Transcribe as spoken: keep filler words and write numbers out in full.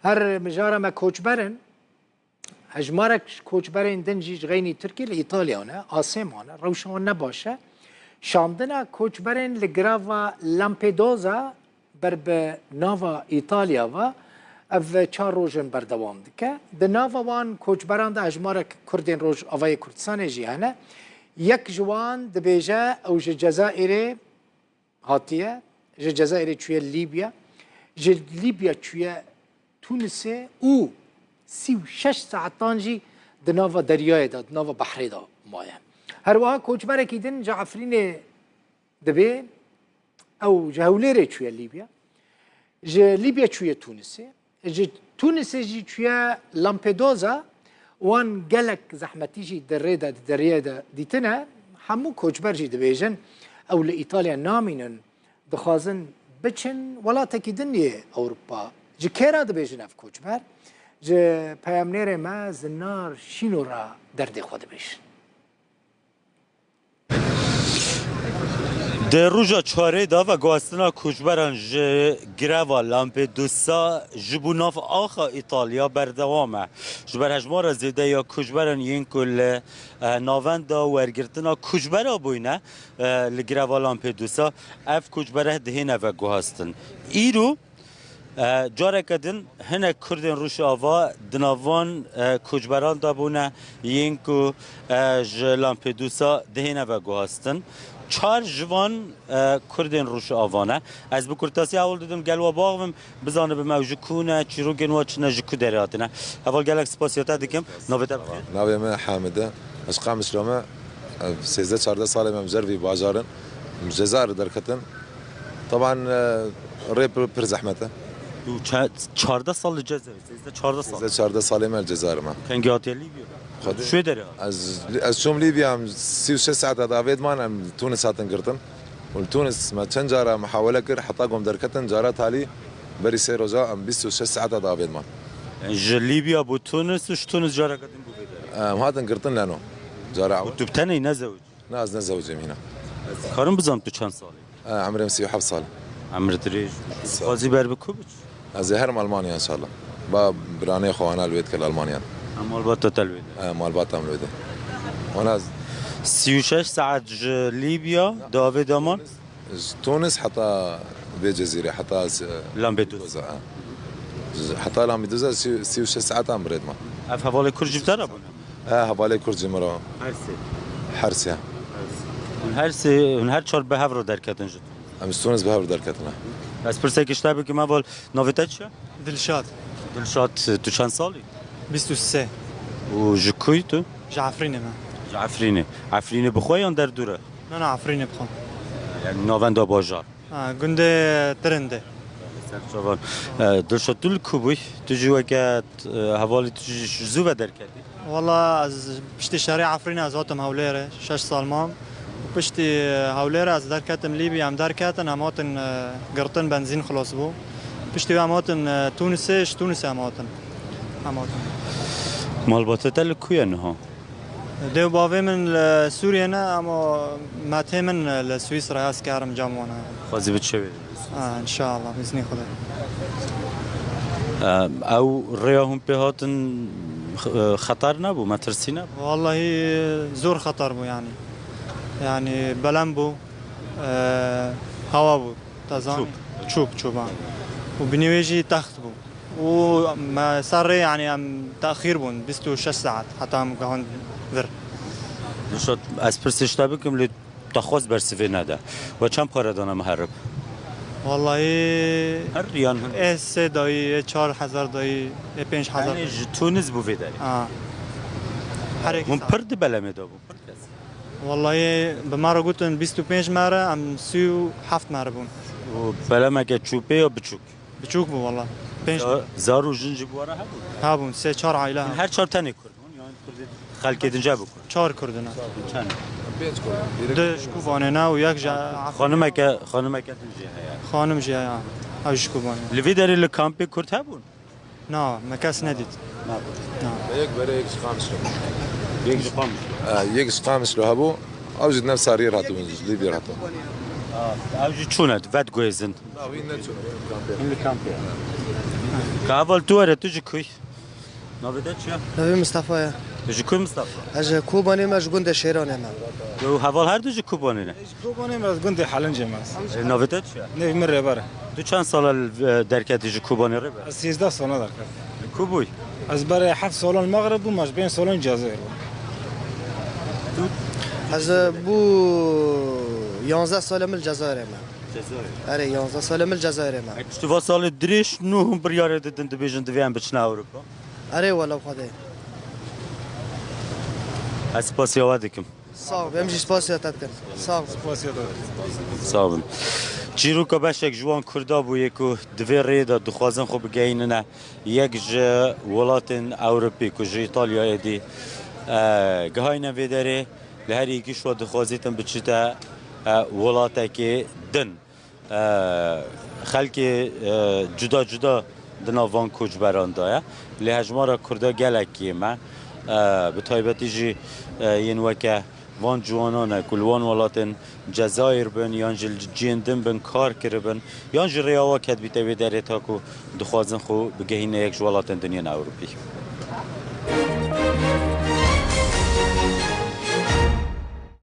Her mijara me koçber in. Hejmarek ji koçberên din jî ji xeynî Tirkî li Îtalya ne, asê mane, rewşa wan ne baş e. Şandina koçberên li girava Lampedusa ber bi nava Îtalya ve ev çar roj in berdewam dike. Di nava wan koçberan de hejmarek Kurdên Rojavayê Kurdistanê jî hene. Yek ji wan dibêje ew ji Cezayirê hatiye, ji Cezayirê çûye Lîbya, ji Lîbya çûye Tunisê û sî û şeş saetan jî di nava deryayê de, di nava behrê de maye. Her wiha koçberekî din ji Efrînê dibê, ew ji Hewlêrê çûye Lîbya, ji Lîbya çûye Tunisê, ji Tunisê jî çûye Lampedusa, wan gelek zehmetî jî di rê de, di deriyê de dîtine. Hemû koçber jî dibêjin, ew li Îtalya namînin, dixwazin biçin welatekî din yê Ewropa. Ji kê re dibêjin ev koçber? Ji peyamnêrê me Zinar Şîno re derdê xwe dibêjin. Di roja çarê de veguhastina koçberan ji gireva Lampedusa ji bo nav axa Îtalya berdewam e. Ji ber hejmara zêde ya koçberan yên ku li, eh, navenda wergirtina koçbera bûyne, eh, li gireva Lampedusa, ev koçbere dihêne veguhastin. Îro E, careke din hinek Kurdên Rojava di nav van, e, koçberan de bûne, yên ku, e, ji Lampedusa dihêne veguhastin. Çar ji van, e, Kurdên Rojava ne. Ez bi kurtasî hewl didim gel we biaxivim, bizanibim ew ji ku ne, çîrokên we çi ne, ji ku derê hatine. Heval, gelek spasiya te dikim. Navê te bi xêr? Navê min Hamid e. Ez Qamişlo me. Ev sêzdeh çardeh salê me em ji vî bajarin. Em ji Cezayirê derketin. Taban, e, rê pir, pir zehmet e. Tu ça-, çardeh sal li Cezayirê, sêzdeh çardeh sal. Sêzdeh çardeh salê me li Cezayirê me. Kengî hatiye Lîbya? Xwe tu şûyê derê hatiye? Ez, ez çûm Lîbya, em sî û şeş saet hat avêt man, em Tunis hatin girtin. Û li Tunis me çend cara muhawele kir, heta ku em derketin, cara talî berî sê roja em bîst û şeş saet hat avêt man. Ji Lîbya bo Tunis û ji Tunis careke din bo vê derê? Em hatin girtin leno. Cara ewil. Û tu bi tenê yî, ne zewicî? Na, ez nezewicîm hîna. Ez dikarim bizam tu çend salî? E, emrê min sî û heft sal. Emr dirêj. Sağ ol. Xwazî ber bi ku biç? Ez ê herim Almanya inşallah. Ba biranê xwe ana li wê dike li Almanya. Em malbata te li wê de? E, malbata min li wê de. Wana sî û şeş saet ji Lîbya di avê de man? Ji Tunis heta vê cezîrê, heta s-, Lampedusa. Lampedusa, ha. Ji, heta Lampedusa sî, sî û şeş saetan bi rê dima. Ev hevalê Kurd ji te re bûne? He, hevalê Kurd ji min re. Her sê? Her sê, ha. Her sê. Hûn her sê, hûn her çar bi hev re derketin ji Tunis? Em ji Tunis bi hev re derketine. Ez pirsek ji te bikim, heval, navê te çi ye? Dilşad. Dilşad, tu çend salî? Bîst û sê. Û ji ku yî tu? Ji Efrînê me. Ji Efrînê. Efrînê bi xwe yan derdûr e? Na, na, Efrînê bi xwe. Yani navenda bajar. Ha, gundê Tirindê. Serçavan. E, Dilşad, tu li ku bûyî? Tu jî weke, e, hevalî tu jî ji zû ve derketî? Wala ez piştî şerê Efrînê ez hatim Hewlêrê, şeş sal mam. Piştî Hewlêrê ez derketim Lîbya, em derketin, em hatin, e, girtin, benzîn xilas bû. Piştî wê em hatin, e, Tunisê, ji Tunisê em hatin. Em hatin. Malbata te li ku ye niha? Dê û bavê min li Sûriyê ne, ama metê min li Swîsra ye, ez kerim cem wan e. Xwezî bi çi wê? Ha, inşallah, bi îznî Xwedê. Em, ew rêya hûn pê hatin, x-, xeter nebû, metirsî nebû? Wallahî zor xeter bû yani. Yani belem bû, e, hewa bû, te zanî. Çûp. Çûp, çûp, ha. Û binê wê jî text bû. Û me ser rê, yani, em texîr bûn, bîst û şeş saet, heta em gehand vir. Dilşad, ez pirsê ji te bikim, lê te xwest bersivê nede. We çend pare dana miherib? Wallahî, her yan hin? Ê sê dayî, ê çar hezar dayî, ê pênc hezar. Yani ji Tunis bû vê derê? Ha. Her êk Hûn saet. Pir di belemê de bû, pir kes. Wallahî, bi me re gotin bîst û pênc mere, em sî û heft mere bûn. Û belemeke çûpê ya biçûk? Biçûk bû wala. Pênc. Za-, zar û jin jî bi we re hebûn? Hebûn, sê çar aile hebûn. Her çar tenê Kurd bûn, yan Kurdê xelkê din jî hebû Kurd? Çar Kurd in. Çend? Pênc Kurd. Du ji Kobanê ne û yek ji Efrînê. Xanimeke, xanimeke din jî heye? Xanim jî heye. Ew ji Kobanê. Li vî derê li kampê Kurd hebûn? Na, me kes nedît. Na. Na. Yek bere yek ji Qamişlo. Yek ji Qamişlo. E, yek ji Qamişlo hebû. Ew jî di nefsa rî hatibûn, ji Lîbya hatibûn. Ew jî çûne, vediguhêzin. Na, wî neçûne, wî li kampê. Hûn li kampê. Ka heval tu were, tu ji kuy? Navê te çi ye? Navê Mistefa ye. Tu ji kuy Mistefa? Ez ji Kobanê me, ji gundê Şêranê me. Tu heval her du ji Kobanê ne? Ji Kobanê me, ji gundê Helincê me. E, navê te çi ye? Navê min Rêber e. Tu çend sala li, e, derketî ji Kobanê Rêber? Ez sêzdeh sala derket. Li ku bûyî? Ez berê heft salan Mexrib bûm, ez pênc salan Cezayir bûm. Ez bû yanzdeh sala min li Cezayirê me. Cezayir. Erê, yanzdeh sala min li Cezayirê me. Piştî va salê dirêj nû hûn biryarê didin, dibêjin divê em biçine Ewropa? Erê, wela Xwedê. Ez spasiya we dikim. Sağ ol, em jî spasiya te dikin. Sağ ol. Sağ olun. Çîroka beşek ji wan Kurda bûye ku di vê rêyê de dixwazin xwe bigehînine yek ji welatên Ewropî ku ji Îtalya êdî, e, gihayne vê derê, li her yekî ji we dixwazîtin biçite, e, welatekê din. E, xelkê, e, cuda cuda di nav van koçberan de ye. Lê hejmara Kurda gelek kêm e. E, bi taybetî jî, e, yên weke van ciwanan e ku li wan welatên Cezayir bin yan jî li cihên din bin kar kiribin, yan jî rêya wa ketibîte wê derê ta ku dixwazin xwe bigehîne yek ji welatên din yên Ewropî.